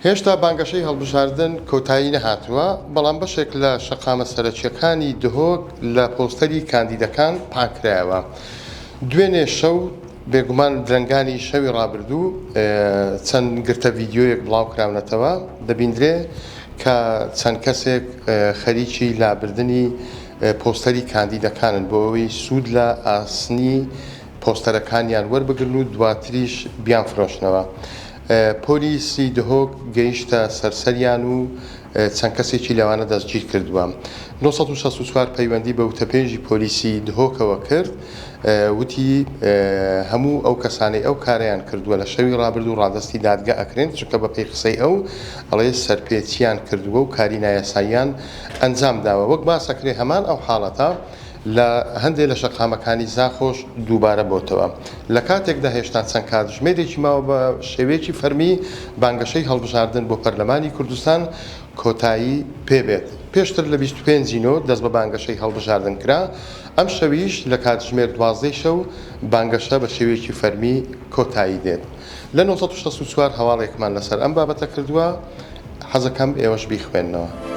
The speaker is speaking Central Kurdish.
هێشتا بانگەشەی هەڵبژاردن کۆتایی نەهاتووە، بەڵام بەشێک لە شەقامە سەرەکییەکانی دهۆک لە پۆستەری کاندیدەکان پاککرایەوە. دوێنێ شەو، بێگومان درەنگانی شەوی ڕابردوو، چەند گرتە ڤیدیۆیەک بڵاوکراونەتەوە، دەبیندرێ کە چەند کەسێک خەریکی لابردنی پۆستەری کاندیدەکانن بۆ ئەوەی سوود لە ئاسنی پۆستەرەکانیان وەربگرن و دواتریش بیانفرۆشنەوە. پۆلیسی دهۆک گەیشتە سەر سەریان و چەند کەسێکی لەوانە دەستگیرکردووە. 964 پەیوەندی بە وتەبێژی پۆلیسی دهۆکەوە کرد، وتی، هەموو ئەو کەسانەی ئەو کارەیان کردووە لە شەوی ڕابردوو ڕادەستی دادگە ئەکرێن، چونکە بەپێی قسەی ئەو ئەڵێ سەرپێچیان کردووە و کاری نایاساییان ئەنجام داوە. وەک باس ئەکرێ هەمان ئەو حاڵەتە لە هەندێ لە شەقامەکانی زاخۆش دووبارە بۆتەوە. لە کاتێکدا هێشتا چەند کاتژمێرێکی ماوە بە شێوەیەکی فەرمی بانگەشەی هەڵبژاردن بۆ پەرلەمانی کوردستان کۆتایی پێ بێت. پێشتر لە 25 ی نۆ دەست بە بانگەشەی هەڵبژاردن کرا، ئەمشەویش لە کاتژمێر دوازدەی شەو بانگەشە بە شێوەیەکی فەرمی کۆتایی دێت. لە 964 هەواڵێکمان لەسەر ئەم بابەتە کردووە، حەزەکەم ئێوەش بیخوێننەوە.